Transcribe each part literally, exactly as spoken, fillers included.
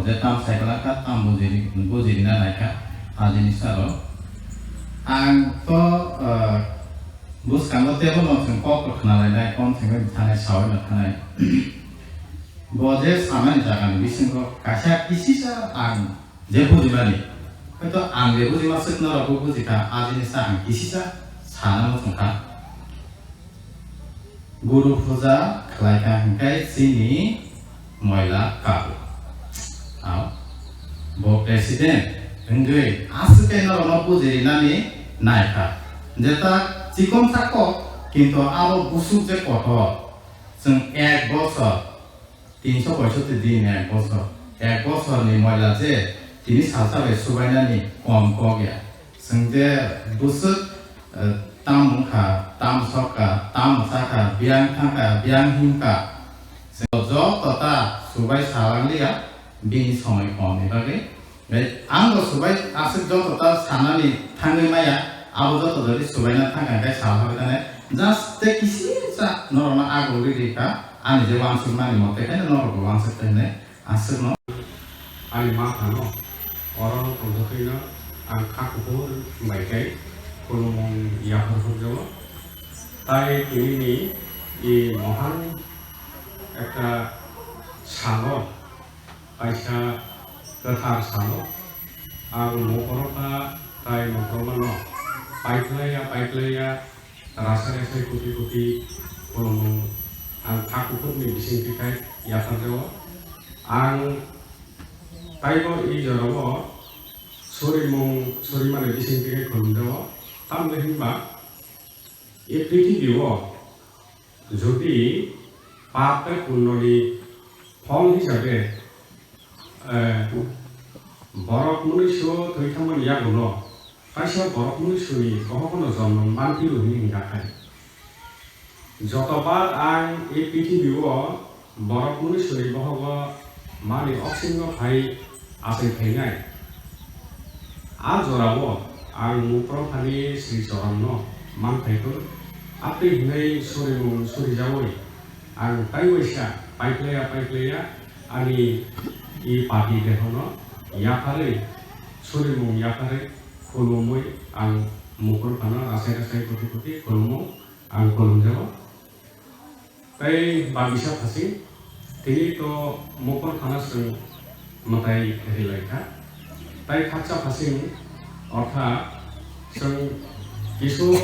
Je tam cycle kha, tam bujiri, bujirina naikha, a jinis aro. Ang to, ah, bwskango teibo no chwng kok rok khna lainai, kom chwngwi thanai, sawi no thanai. Bo je samani jagani bisingo kaisa kisisa ang je bujimani, hoito ang je bujima swk norokbo bujikha, a jinisa ang kisisa sana muchungkha. Guru puja khlaikha hwnkhe chini moila kabo. Ao. Bo president wngwi aswk khe norokno bujirinani naikha. Jeta chikon sa kok, kintu abo busuk je kotor. Chwng ek bosor, tinso poisotti din ek bosor. Ek bosorni moila je tini salsa bai subainani kom kok ya. Chwng je bwswk, eh, tam wngkha, tam sokha, tam mwsakha, biyang thangkha, biyang himkha. Chwng joto ta subai salangliya, bini somoi komni bagwi. Bai, ang bo subai aswk joto ta sanani thangwi maya, abo joto jodi subaina thangkha khe sal hor khe just tei kisisa norokno agul rwi rikha, ani je wansukmani mote khe norokbo wansuk khe hinwi aswkno. Ani maphano oro tongthokgwino ang kha kuphur bai khe khulumung yaphar hwnjago. Tai tinini i mohan ekta salo kaisa kwthar salo ang mokoro kha tai mokromano paikhlaiya paikhlaiya rasa resai kuti kuti khulumung ang kha kuphurni bisingtwi khai yapharjago. Ang taibo i jorao surimung surimani bisingtwi khai khulumjago. Tamni hinba e prithibi o jodi pap tei punnoni phol hisabe, eh, borok mwnwiso thwi thangmani yagulo kaisa borok mwnwisoni bohogono jonom manphiro hwnwi hwnjakhai. Jotobar ang e prithibi o borok mwnwisoni bohogo mani oksingno phai achai phainai. A jorao ang Muprophani Sri Choronno manphaikhe, atwi hwnwi surimung surijaui ang taiwaisa paikhlaiya paikhlaiya ani i pati dehono yapharwi surimung yapharwi khulumui ang Muprophano rachai rachai koti koti khulumung ang khulumjago. Tei bagisa phasing, tini to Muprophano chwng mwtai rilaikha. Tei khaksa phasing ortha chwng kisu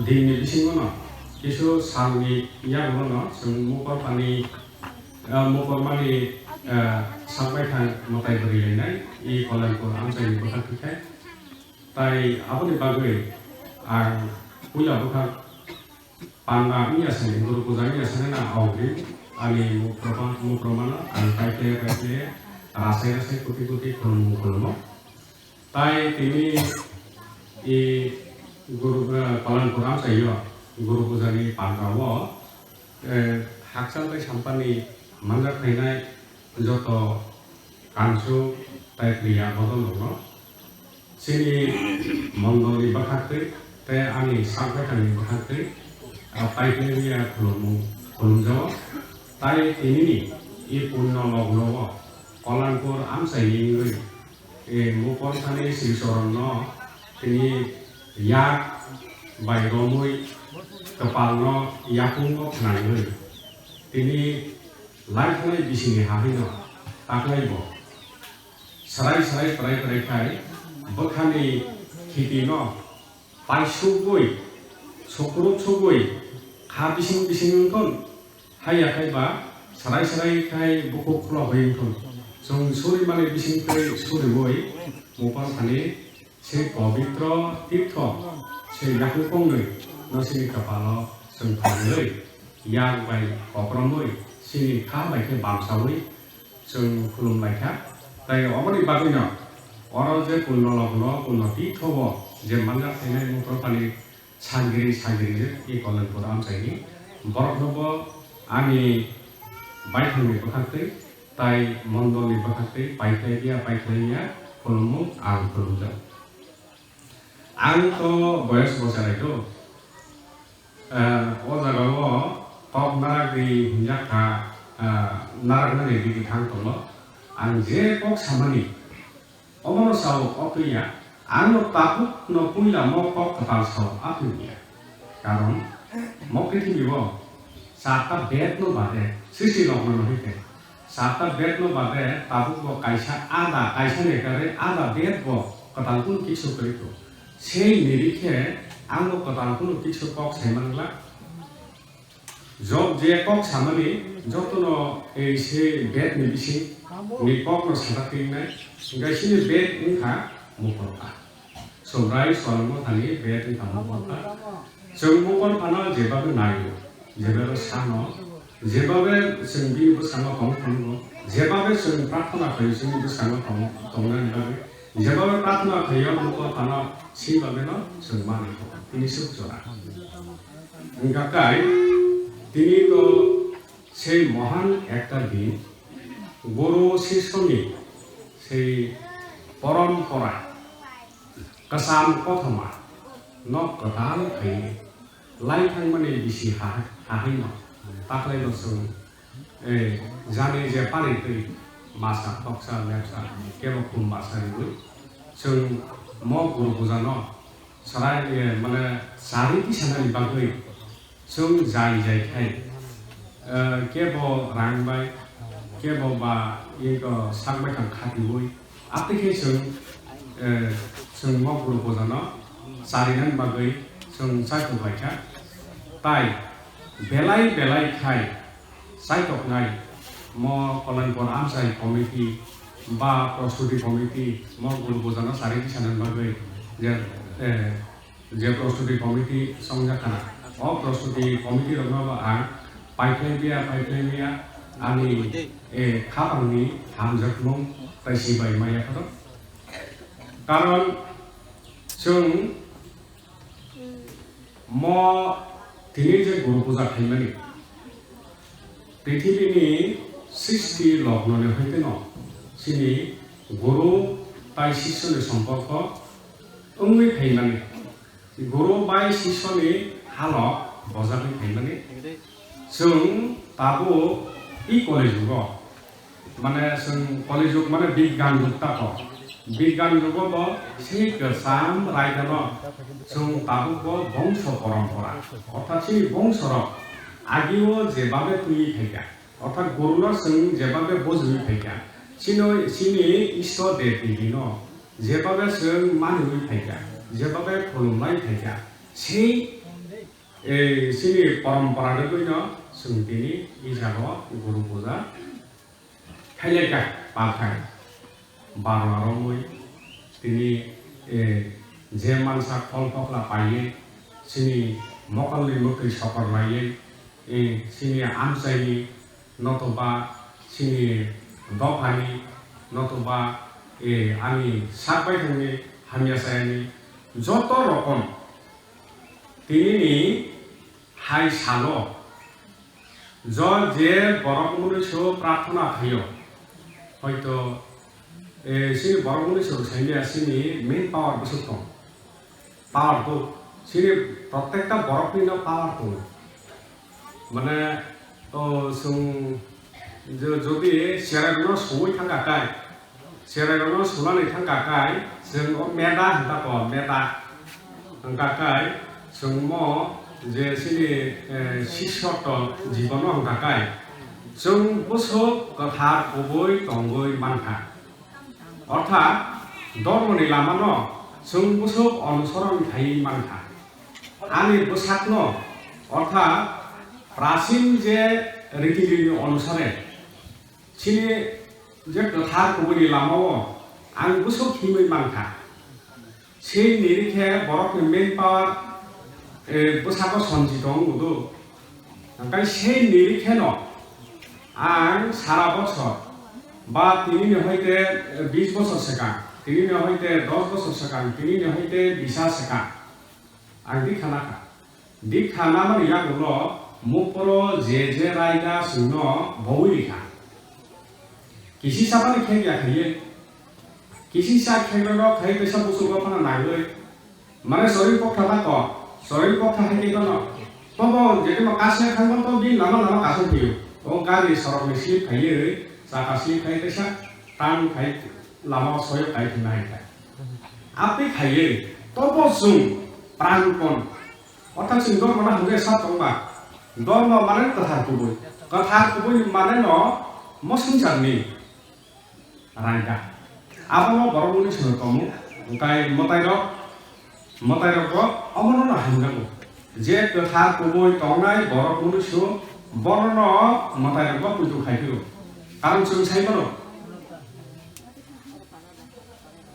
dinni bisingono, kisu salni yagulono chwng Muprophani, eh, Mupromani, eh, sakbaithang mwtai bwrwi lainai, i Kolenpur amchaini bwkhak thwikhai. Tai aboni bagwi ang puila bwkhak panda wngya sani, Guru Puja wngya sani na augri ani Muproma-, Mupromano ang paikhe paikhe rasai rasai kuti kuti khulumung khulumo. Tai tini i Guru, eh, Kolenpur amchaio Guru Pujani pandao, eh, hakchal tei sampani manjak phainai joto kansu tai priya bodol rokno chini mondolni bwkhaktwi tei ani sakbaithangni bwkhaktwi, ah, paikhlaiwi ya khulumung khulumjao. Tai tinini i punno logno o Kolanpur amchaini wngwi, e, Muprophani Sri Choronno tini yak bai romwi kwpalno yakungo khwnaiwi tini lai thanai bisingni ha hino taklai bo. Sarai sarai prai prai khai bwkhani khitino paisugwi, sukruk sugwi, kha bising bising wngthun, haiya khai ba sarai sarai khai bukhuk khulogwi wngthun. Chwng suri mani bising twi suriwi Muprophani se pobitro tirtho se yaku kongnwi no sini kapalo chwng thangwi yak bai kokromwi sini kha bai khe bamsawi chwng khulum laikha. Tai oboni bagwino oro je kunno logno kunno tirtho o je manjak phainai Muprophani sagiri sagiri je i Kolenpur amchaini borokno bo ani baithangni bwkhaktwi tai mondolni bwkhaktwi paikhlai ya paikhlai ya khulumung ang khulumjak. Ang to boyos bo chalaito. Eh, o jaga o kok narak di hinjak kha, eh, narak nani di bithang tongo. Ang je kok samani, omono sao kok twi ya, ang no tabuk no puila mo kok kwtal sao a twi ya. Karon mo prithibi o sata bed no bade, sristi logno no hoi khe, sata bed no bade tabuk bo kaisa ada, kaisa ni kare ada bed bo kwtal kunu kisu kwrwi kho. Sei ni ri khe ang no kwtal kunu kisu kok sai man glak. Job je kok samani jotono ei se bed ni bising ni kok no sadak tingnai, hingkai sini bed wngkha mukol kha. Sobrai Solomon thani bed wngkha mukol kha. Chwng mukol phano jeba khe naio, jeba khe sano, jeba khe chwng bini bwskango tong phano, jeba khe chwng prarthana khaio chwngni bwskango tong, tongnani bagwi, jeba khe prarthana khaio mukol phano si bagwi no chwng manwi kho. Tini swk jora. Wngkha kai, tini to sei mohan ekta din, guru sisoni sei porompora, kwcham kothoma no kwtal khai lai thangmani bisi ha-, hahaino taklaino chwng, eh, jani je pari twi masa, toksa, lepsa, kebo khum masa riwi chwng mo guru pujano sarai, eh, mane sari tisanani bagwi chwng jai jai khai, eh, kebo rang bai, kebo ba iko sak bai kang khatiwi, atwi khe chwng, eh, chwng mo guru pujano charinani bagwi chwng chaitok lai kha. Tai belai belai khai chaitoknai mo Kolainpur Amchai Committee ba Prostuti Committee mo guru pujano chari tisanani bagwi je, eh, je Prostuti Committee songjak khana. O Prostuti Committee rokno bo ang paiphlai biya, paiphlai biya ani, eh, khapangni hamjakmung tai sibai maya phano. Karon chwng mo tini je guru puja khaimani, prithibini sristi lognoni hoiteno chini guru tai sisoni somporko wngwi phaimani, guru bai sisoni halok bojagwi phaimani. Chwng tabuk e college jugo, mane chwng college jug mane bigyan jug tako. Bigyan jugo bo sei kwcham raidano chwng tabuk bo bongso porompora, orthat chini bongsorok agio jebabe twiwi phaikha, orthat guruno chwng jebabe bujui phaikha, chino, chini Ishwar Dev Devi no jebabe chwng maniwi phaikha, jebabe khulumlai phaikha, sei, eh, chini porompora rwgwino chwng tini e jago guru puja khailai kha palthai. Barwa romwi tini, eh, je mansa khol phokla paiwi chini mokolni mwtwi sokor laiwi, eh, chini amchaini notoba chini dophani notoba, eh, ani sak baithangni hamya sayani joto rokom tinini hai salo jo je borok mwnwiso prarthana khaio, hoito, eh, chini borok mwnwiso saimaya chini main power bwswk tong. Power tong. Chini prottekta borokni no power tongo. Mane, o, chwng jo-, jodi cherai rokno suwi thangkha kai, cherai rokno sunani thangkha kai, chwng o meda hinta ko, meda hinta kai, chwng mo je chini, eh, sisyoto jibono hinta kai, chwng bwswk kwthar kubui tongwi mankha. Orthat, dhormoni lamano chwng bwswk onusoron khaiwi mankha. Ani bwsakno, orthat, prasin je riti niti onusare, chini je kwthar kubuini lamao ang bwswk himwi mankha. Sei niri khe borokni main power, eh, bwsako sonji tong udu. Hingkai sei niri kheno ang sara bosor ba tinini hoite, eh, bis bosor swkang, tinini hoite dos bosor swkang, tinini hoite bisa swkang ang dikha nakha. Dikha namani yagulo mukporo je je raida chwngno bowi rikha. Kisi sapani khek ya khaiye. Kisi sa khek rok khai kaisa busugo phano nangwi. Mane sorin pokha ba ko, sorin pokha hai khe kono. Tobo jekeno kasya thangma to bini lama lama kasya phiyo. O gari sorokni slip khaiye, chaka slip khai kaisa. Pran khai lama soyo kai thwngna hai kha. Aboni khaiwi tobo chwng pran kon. Orthat chwng dormo no hamjai sa tongba. Dormo mane kwthar kubui. Kwthar kubui mane no mo swngcharni raida. Abono borok mwnwi sono tongo. Hwnkhe mwtairok Mwtairokbo omono no hamjago, je kwthar kubui tongnai borok mwnwisu bonono mwtairokbo puitu khai phiro. Karon chwng sai mano,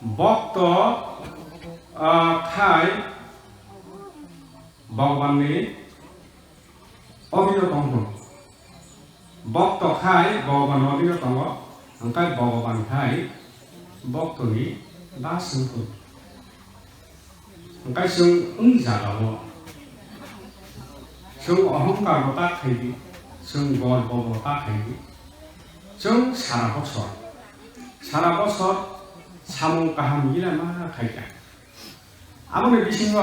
bokto, ah, khai Bhagwanni odhino tong phuru. Bokto khai Bhagwan odhino tongo, hwnkhe Bhagwan khai boktoni das wng phuru. Hwnkhe chwng wng jagao chwng ohongkarbo ta khaidi, chwng gorbobo ta khaidi, chwng sara bosor, sara bosor samung kaham gila ma khaikha. Aboni bisingo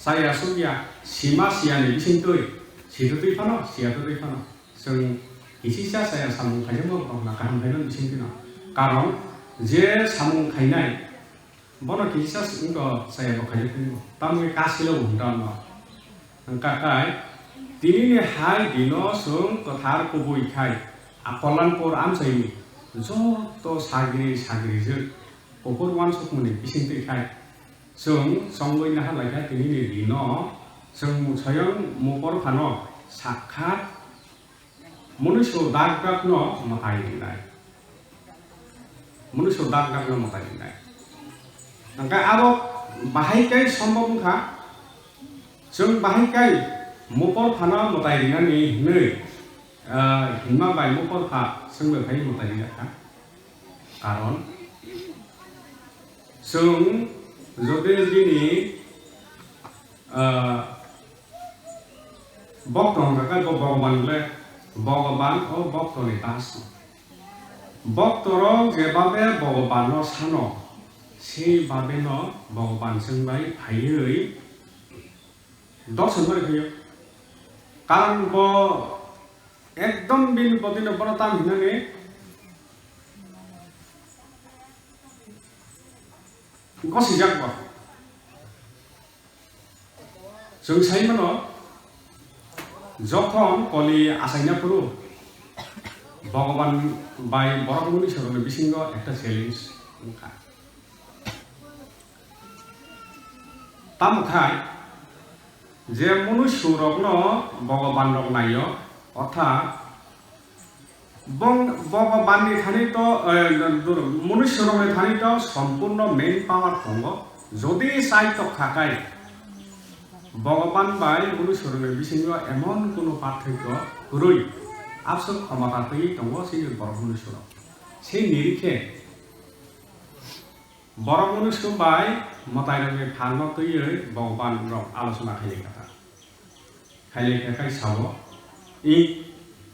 chaya sukya, sima siyani bisingtwi, sitwtwi phano, siyatwtwi phano, chwng kisisa chaya samung khaijakma borokno kaham khaimani bisingtwino. Karon je samung khainai, bono kisisa wngkha chaya bo khaijaktwino. Tamni kasilo hwnda no. Hwnkha khai, tinini hai dino chwng kwthar kubui khai, a Kollanpur amchaini joto sagri sagrijwk kuphur uansukmani bisingtwi khai, Chwng chongwi naha laikha tinini dino, chwng swayang mopor phano sakha, mwnwiso dak dakno mwtai rinai. Mwnwiso dak dakno mwtai rinai. Hwnkhe abo bahai kai sombok wngkha, chwng bahai kai mopor phano mwtai rinani hinwi, ah, hinma bai mopor pha chwng bai phai mwtai rinai kha. Karon, chwng jodi bini, ah, bokto hwnkha khe bo Bhagavan le, Bhagavan o boktoni das. Boktorok jebabe Bhagavanno sano, se babeno Bhagavan chwng bai phaiwi dorson bai phaiwi. Karon bo ekdom bini bodino bono tam hinani gosijak bo. Chwng sai mano, jokhon koli achaina phuru Bhagavan bai borok mwnwisorokni bisingo ekta challenge wngkha. Tamo khai je mwnwisorokno Bhagavan rok naio, orthat bong-, Bhagavanni thani to, eh, mwnwisorokni thani to sompurno main power tongo. Jodi chai tok kha khai Bhagavan bai mwnwisorokni bisingo emon kuno parthoikyo kwrwi, abswk khomota twiwi tongo chini borok mwnwisorok. Se nirikhe Borok mwnwiso bai mwtairokni phalno twiwi Bhagavan rok alochona khailai kha ta. Khailai kha khai sao, "I,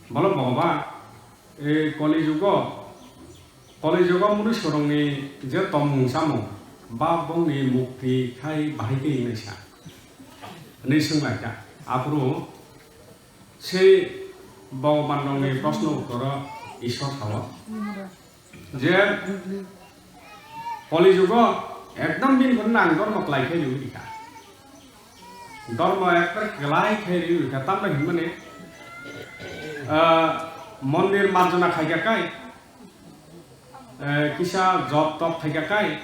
bolo Bhagavan, e Koli jugo, Koli jugo mwnwisorokni je tongmung chamung ba bongni mukti khai bahai khe wngnaisa?" hwnwi swng lai kha. Aphuru se Bhagavan rokni proshno uttoro Ishwar sao. Je Koli jugo ekdom bini kono nang dormo kwlai khe riwi rikha. Dormo ekbar kwlai khe riwi rikha. Tamno hinmani, ah, mondir marjona khaikha kai, eh, kisa jop top khaikha kai,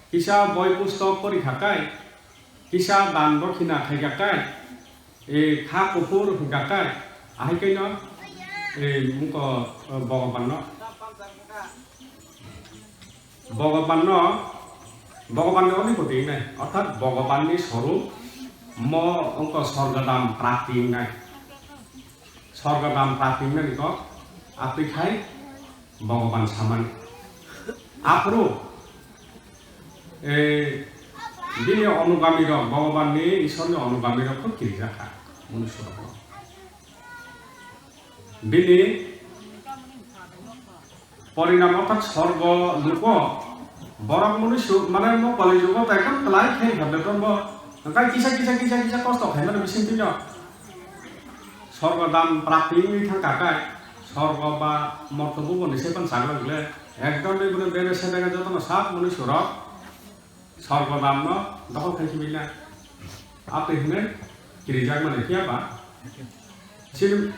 kisa boi pustok pori kha kai, kisa dan dokhina khaikha kai, e, kha kuphur hwnkha kai, ahai kaino, e, mungko, e, Bhagavanno, Bhagavanno, Bhagavanni odhipoti wngnai, orthat Bhagavanni sorup mo wngkha Sorgodam prapti wngnai. Sorgodam prapti wngnani kok, atwi khai Bhagavan samani. Aphuru, e, bini onugami rok, Bhagavan ni, Ishwar ni onugami rok kho kirijak kha, mwnwiso rok. Bini porinam orthat sorgo luko, borok mwnwiso, mane mo Koli jugo to ekdom kwlai khe hwnkhe bo, hwnkhe kisa, kisa, kisa, kisa kosto khaimani bisingtwi no. Sorgo dam prapti wngwi thang kha khe, sorgo ba morto buboni se pan chagla gle, Ekdom ni bwrwi bebe sedega jotono sak mwnwi surok sorgo damno dokhol khai simi na. Atwi hwnwi kirijak mani phiya ba? Chini